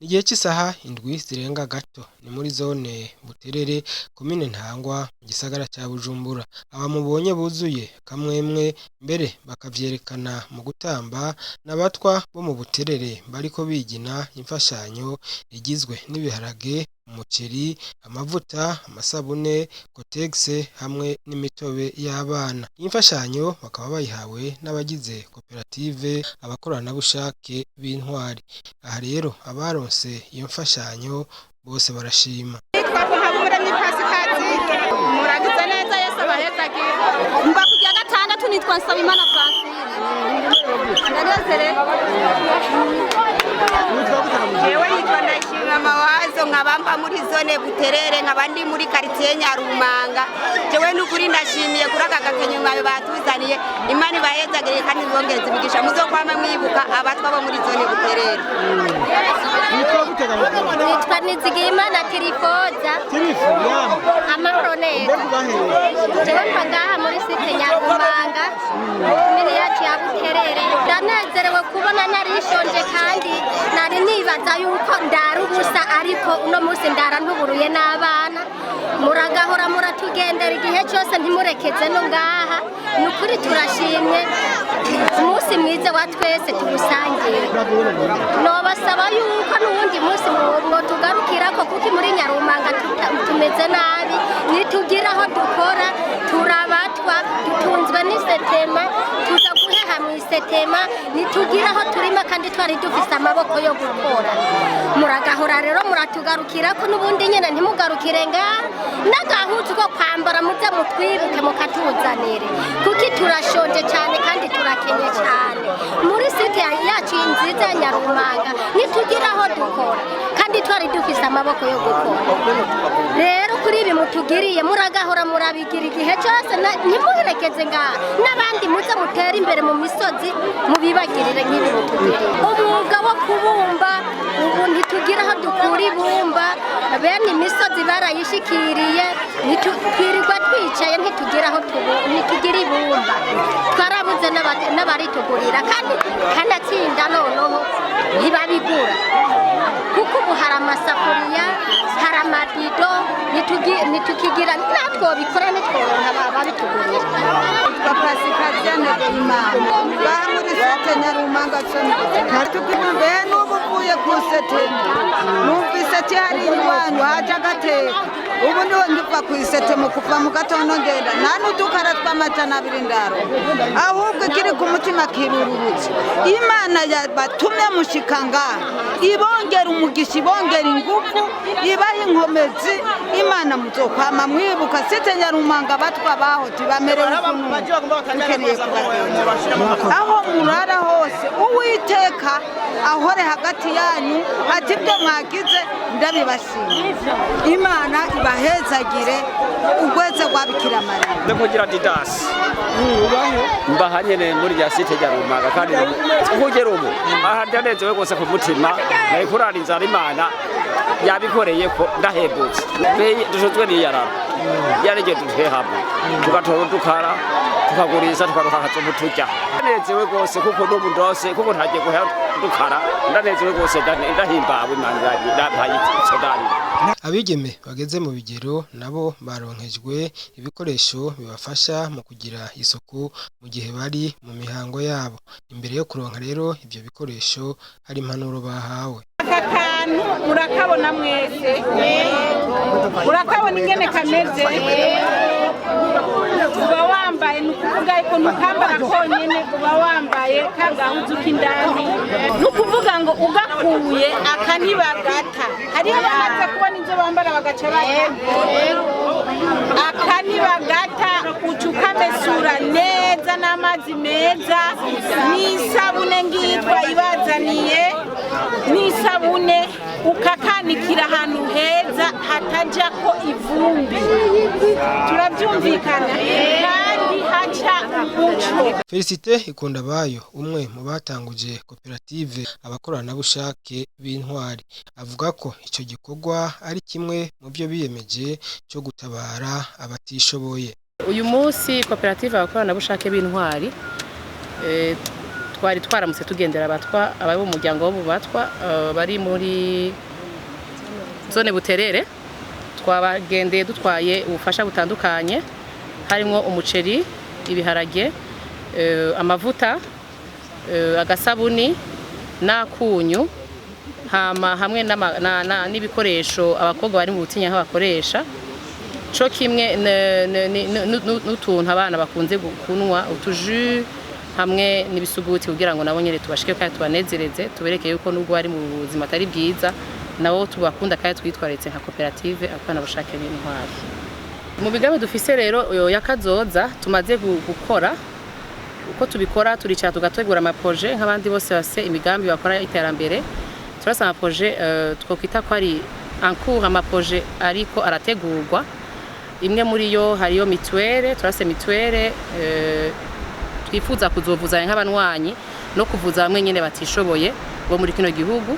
Igihe c'isaha 7 zirenga gato ni muri zone Buterere, komine Ntahangwa, mu gisagara ca Bujumbura. Aba mubonye buzuye kamwemwe, mbere bakavyerekana mu gutamba, n'abatwa bo mu Buterere bariko bigina imfashanyo igizwe n'ibiharage, umuceri, amavuta, amasabune, Kotex hamwe n'imitobe y'abana. Iyi mfashanyo bakaba bayihawe n'abagize koperative Abakoranabushake b'Intwari. Aha rero abaronse iyo mfashanyo bose barashima. Nitwa Habumuremyi Pasikazi. Muragize neza, Yesu abahezagire. Mba kujya gatandatu. Nitwa Nsabimana Francine, ndanezerewe. Jewe nitwa Ndashima Mawazo, nkaba mba muri zone Buterere, nkaba ndi muri quartier Nyarumanga. Jewe n'ukuri ndashimiye kuri aka gakenyuma batuzaniye. Imana ibahezagire kandi ibongereze imigisha, muzokwama mwibuka abatwa bo muri zone Buterere. Nitwa Nizigiyimana Tirifoza. Amahoro neza. Jewe mba ngaha muri site Nyarumanga, komine yacu ya Buterere. Ndanezerewe kubona narishonje kandi nari nibaza yuko ndara ubusa, ariko uno munsi ndara ntuburuye n'abana. Muragahora muratugendera igihe cyose, ntimurekeze no ngaha. Ni ukuri turashimye, umunsi mwiza wa twese tuwusangire. Nobasaba yuko n'uwundi munsi mwotugarukirako, kuko muri Nyarumanga tumeze nabi, nitugira aho dukora. Turabatwa, dutunzwe n'isetema, tuza guheha mu isetema, nitugira aho turima kandi twari dufise amaboko yo gukora. Muragahora rero muratugarukirako n'ubundi nyene, ntimugarukire ngaha. N'agahuzu ko kwambara muze mutwibuke mukatuzanire, kuko turashonje cyane kandi turakenye cyane muri site yacu nziza ya Nyarumanga. Nitugira aho dukora kandi twari dufise amaboko yo gukora. Rero kuri ibi mutugiriye, muragahora murabigira igihe cyose, ntimuherekeze ngaha, n'abandi muze mutere imbere mu misozi mubibagirire nk'ibi mutugiriye. Umwuga wo kubumba, ubu ntitugira aho dukura ibumba. Bene imisozi barayishikiriye, twirirwa twicaye, ntitugira aho ntitugira ibumba, twarabuze n'abaritugurira, kandi kanatsinda noneho ntibabigura, kuko ubu hari amasafuriya, hari amabido, ntitukigira natwo bikora, ntitworonka babitugurira. Nitwa Pasikaziya Ntegeyimana, ngaha muri site Nyarumanga. Mbe n'ubu uvuye ku sete, numvise ati hari iwanyu haje agateka. Ubu niho ndiva ku isete, mu kuva mu gatondo ngenda nta n'udukara tw'200 ndaro. Ahubwo ikiri ku mutima kirururutse. Imana yabatumye mushika ngaha ibongera umugisha, ibongera ingufu, ibaha inkomezi. Imana muzokwama mwibuka site Nyarumanga. Batwa baho tibamerewe ukuntu dukeneye kubagenza. Aho murara hose, Uwiteka ahore hagati yanyu. Ati ibyo mwagize ndabibashimiye, Imana ibahezagire urweze rwa Bikira Mariya. Ndakugira Didasi, mbaha nyene muri rya site rya Rumaga, kandi kugera ubu aha ndanezewe rwose ku mutima. Nari kurara inzara, Imana yabikoreye ko ndahembutse. Dushozwe n'iyarara yarege duhehamwe, tugatora udukara, tukagurisha, tukaronka akazomu turya. Ndanezewe rwose kuko n'ubu ndose, kuko ntagiye guha dukara. Ndanezewe rwose, ndahimbawe. Imana irampaye ico ndarira. Abigeme bageze mu bigero nabo baronkejwe ibikoresho bibafasha mu kugira isuku mu gihe bari mu mihango yabo. Imbere yo kuronka rero ivyo bikoresho, hari impanuro bahawe. Aka kantu murakabona mwese? Urakabona ingene kameze? Uba wambaye, ni ukuvuga yuko ntukambara konyene, uba wambaye ka gahuzu k'indani. Ni ukuvuga ngo ugakuye aka ntibagata. Hariho abamaze kubona ibyo bambara bagaca bata. Aka ntibagata, uca ukamesura neza n'amazi meza n'isabune ngitwa ibazaniye n'isabune, ukakanikira ahantu heza hatajako ivumbi. Turabyumvikana? Kandi haca umuco. Felicite Ikundabayo, umwe mu batanguje koperative Abakoranabushake b'Intwari, avuga ko ico gikorwa ari kimwe mu byo biyemeje cyo gutabara abatishoboye. Uyu munsi koperative Abakoranabushake b'Intwari Twari twaramutse tugendera abatwa, abari mu muryango wo mu batwa bari muri zone Buterere. Twabagendeye dutwaye ubufasha butandukanye, harimo umuceri, ibiharage, amavuta, agasabuni n'akunyu, hama hamwe n'ibikoresho abakobwa bari mu butinyanka bakoresha, co kimwe n'utuntu abana bakunze kunywa, utuju hamwe n'ibisuguti, kugira ngo nabo nyene tubashike kandi tubanezereze, tubereke yuko nubwo bari mu buzima atari bwiza, nabo tubakunda kandi twitwaritse nka koperative akana bushake b'intwari. Mu migambi dufise rero y'akazoza tumaze gukora, uko tubikora, turicara tugategura ama projets nk'abandi bose bafise imigambi bakora iterambere. Turasa ama projets twokwita ko ari en cours, ama projets ariko arategurwa. Imwe muri yo hariyo mutuelle. Turase mutuelle twifuza kuzovuzanya nk'abanywanyi no kuvuza bamwe nyene batishoboye bo muri kino gihugu,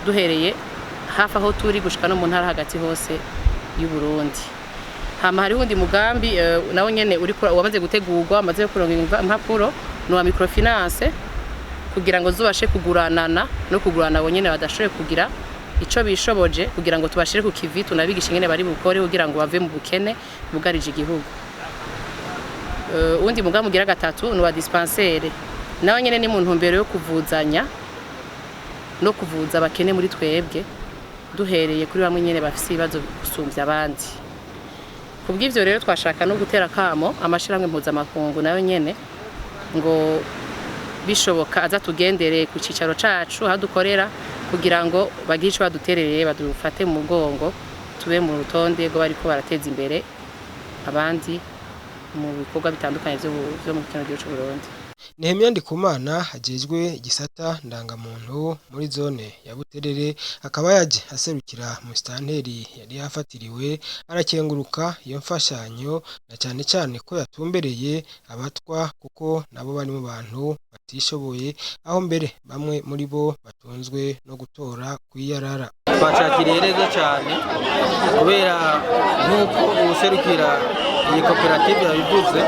duhereye hafi aho turi gushika no mu ntara hagati hose y'u Burundi. Hama hariho undi mugambi nawo nyene uri wamaze gutegurwa, wamaze kuronka impapuro, ni uwa microfinance, kugira ngo zubashe kuguranana no kugurana abo nyene badashoboye kugira ico bishoboje, kugira ngo tubashire ku kivi, tunabigishe ingene bari bukore kugira ngo bave mu bukene bugarije igihugu. Uwundi mugambi ugira gatatu ni uwa dispensaire, nawe nyene ni mu ntumbero yo kuvuzanya no kuvuza abakene muri twebwe, duhereye kuri bamwe nyene bafise ibibazo gusumvya abandi. Kubw'ivyo rero twashaka no gutera kamo amashirahamwe mpuzamakungu nayo nyene ngo bishoboka aza tugendere ku cicaro cacu aho dukorera, kugira ngo bagire ico baduterereye, badufate mu mugongo, tube mu rutonde rwo bariko barateza imbere abandi mu bikorwa bitandukanye vyo mu kino gihugu c'u Burundi. Nehemiya Ndikumana ajejwe igisata ndangamuntu muri zone ya Buterere, akaba yaje aserukira musitanteri yari yafatiriwe, arakenguruka iyo mfashanyo na cane cane ko yatumbereye abatwa, kuko nabo bari mu bantu batishoboye, aho mbere bamwe muri bo batunzwe no gutora kwiyarara. Twacakiriye neza cyane, kubera nk'uko uwuserukira iyi koperative yabivuze,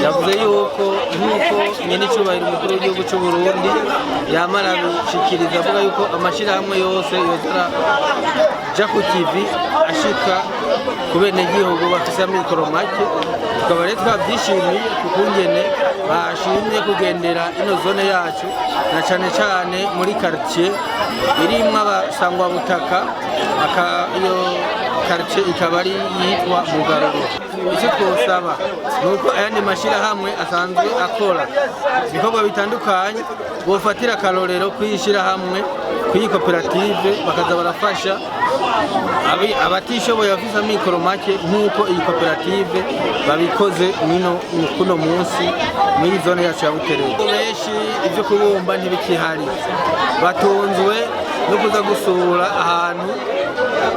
yavuze yuko nk'uko nyenicubahiro umukuru w'igihugu cy'u Burundi yamara gushikiriza avuga yuko amashyirahamwe yose yoza ja ku kivi ashika ku benegihugu bafise amikoro make. Tukaba rero twabyishimiye kukungene bashimye kugendera ino zone yacu, na cane cane muri quartier irimwo abasangwabutaka, iyo quartier ikaba ari yitwa Mugaruro. Icyo twosaba ni uko ayandi mashyirahamwe asanzwe akora ibikorwa bitandukanye bofatira akarorero kw'ishyirahamwe, kw'iyi koperative, bakaza barafasha abatishoboye bafise amikoro make nk'uko iyi koperative babikoze mwino kuno munsi muri zone yacu ya Buterere. Benshi ibyo kubumba ntibikihari, batunzwe no kuza gusura ahantu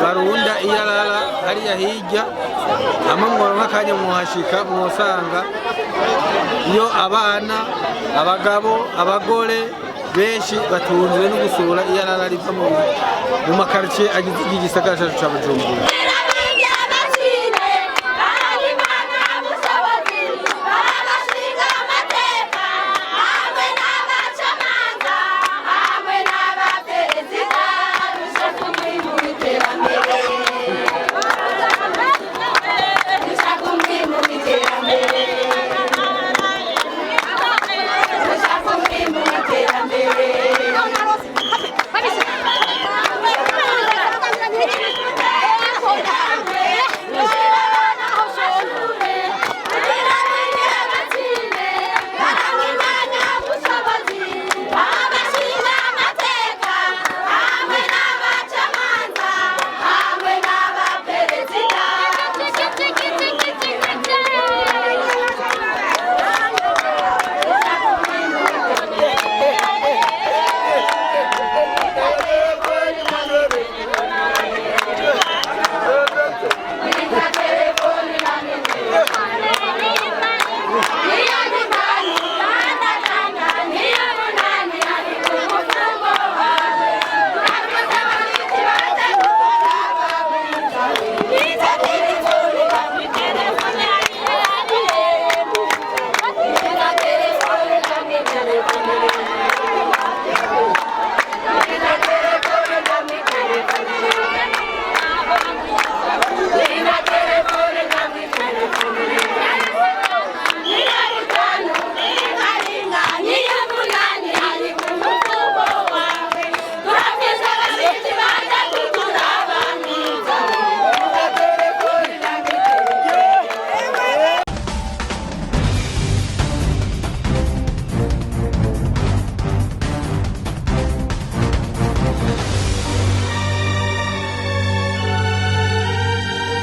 barunda iyarara hariya hirya. Hamwe mworonka akanya mwohashika, mwosanga iyo abana, abagabo, abagore benshi batunzwe no gusura iyarara riva mu ma quartiers agize iki gisagara cacu ca Bujumbura.